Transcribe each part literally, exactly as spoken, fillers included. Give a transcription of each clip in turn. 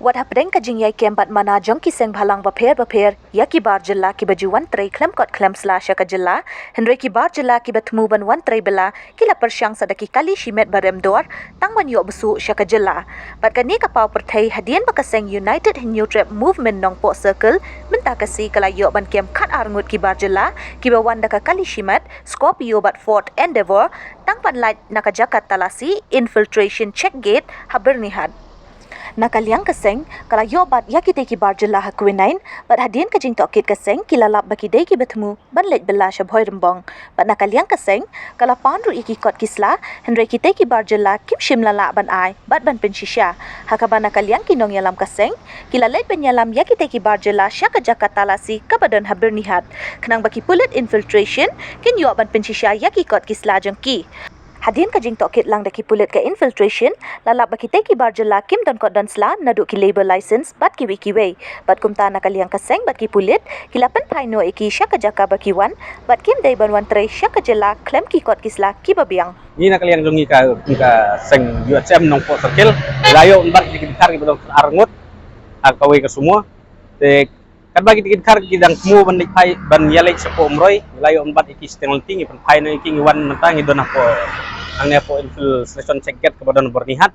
Wat hapdeng ka jingïai kem bad mana jong ki seng bhalang bapher bapher ïa ki bar jylla kiba ju wan trei khlem kot khlem sla sha ka jylla, hynrei ki bar jylla kiba thmu ban wan trei bylla ki la pyrshang sa da ki kali shimet ba rem dor tang ban ïoh bsuh sha ka jylla. Bad kane ka paw pyrthei hadien ba ka seng United Hynñiewtrep Movement Nongpoh Circle mynta ka sngi ka la ïoh ban kem khatar ngut ki bar jylla kiba wan da ka kali shimet Scorpio bad Ford Endeavour tang ban lait na ka jaka talasi infiltration check gate ha Byrnihat. Na ka liang ka seng ka la ïoh bat ïa kitei ki bar jylla ha Quinine, bad hadien ka jingtohkit ka seng ki la lap ba ki dei kiba thmu ban leit bylla sha Bhoirymbong. Bad na ka liang ka seng ka la pan ruh ïa ki kot ki sla, hynrei kitei ki bar jylla kim shym la lah ban ai bad ban pynshisha. Ha kaba na ka liang ki nongïalam ka seng ki la leit ban ïalam ïa kitei ki bar jylla sha ka jaka talasi kaba don ha Byrnihat, khnang ba ki pulit infiltration kin ïoh ban pynshisha ïa ki kot ki sla jong ki. Hadien ka jingtohkit lang da ki pulit ka infiltration, la lap ba kitei ki bar jylla kim don kot don sla naduh ki labour license bad kiwei kiwei. Bad kumta na ka liang ka seng bad ki pulit ki la pynphai noh ïa ki sha ka jaka ba ki wan, bad kim dei ban wan trei sha ka jylla khlem ki kot ki sla kiba biang. Ngi na ka liang jong ngi ka, ka seng U H M Nongpoh Circle, la ïoh ban bat ïa ki dkhar kiba don khatar ngut ha kawei ka sumo. Te katba ki dkhar ki dang thmu ban leit phai ban ïaleit shapoh Umroi, la ïoh ban bat ïa ki shiteng lynti, ngi pynphai noh ïa ki, ngi wan mynta ngi don hapoh hangne hapoh infiltration check gate kaba don Byrnihat.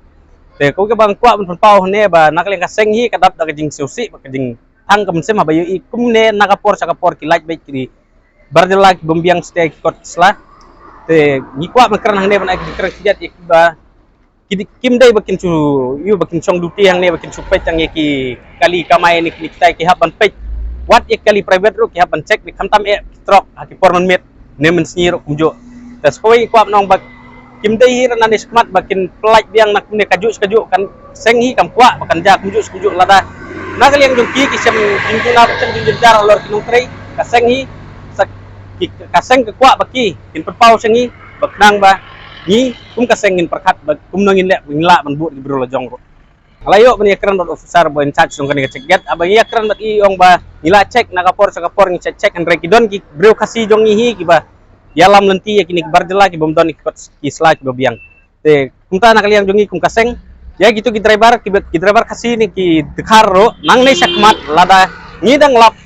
Te kawei kaba nga kwah ban pynpaw hangne ba na ka liang ka seng hi ka dap da ka jingsngewsih bad ka jingthang ka mynsiem haba ïohi kumne na ka por sha ka por ki lait beit ki bar jylla ki bym biang sha ki kot sla. Te ngi kwah ban kren hangne ban ai ka jingkren khyndiat ïa kiba ki di-, kim dei ba kin shu, ïoh ba kin shong duty hangne ba kin shu peit tang ïa ki kali kamai ne kine kitai, ki hap ban peit. Wat ïa ki kali private ruh ki hap ban check, ne khamtam eh ki trok ha ki por mynmiet ne mynsngi ruh kumjuh. Te sa kawei kwah ban ong ba kim dei hi ruh nangne shakhmat ba kin pyllait biang na kumne kajuh shi kajuh, ka seng hi kam kwah ba kan jia kumjuh shi kumjuh lada na ka liang jong ki ki shem jingduna bad shem jingjynjar halor ki nongtrei. Ka seng hi sa ki, ka seng ka kwah ba ki kin pynpaw sha ngi ba khnang ba ngi kum ka seng ngin pyrkhat ba kumno ngin leh, ngin lah ban bud ki briew la jong ruh. Nga la ïoh ban ïakren bad officer ba in charge jong kane ka check gate, haba ngi ïakren bad i, i ong ba ngi la check na ka por sha ka por, ngi check check, hynrei ki don ki briew Khasi jong ngi hi kiba ïalam lynti ïa kine ki bar jylla ki bym don ki kot ki sla kiba biang. Te kumta na ka liang jong ngi kum ka seng, ïa kito ki driver, ki, ki driver Khasi ne ki dkhar ruh, nangne shakhmat lada ngi dang lap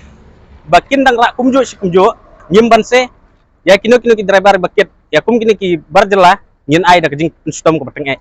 ba kin dang rah kumjuh shi kumjuh, ngim banse ïa kino kino ki driver ba kit ïa kum kine ki bar jylla, ngin ai da ka jingpynshitom kaba tyngeh.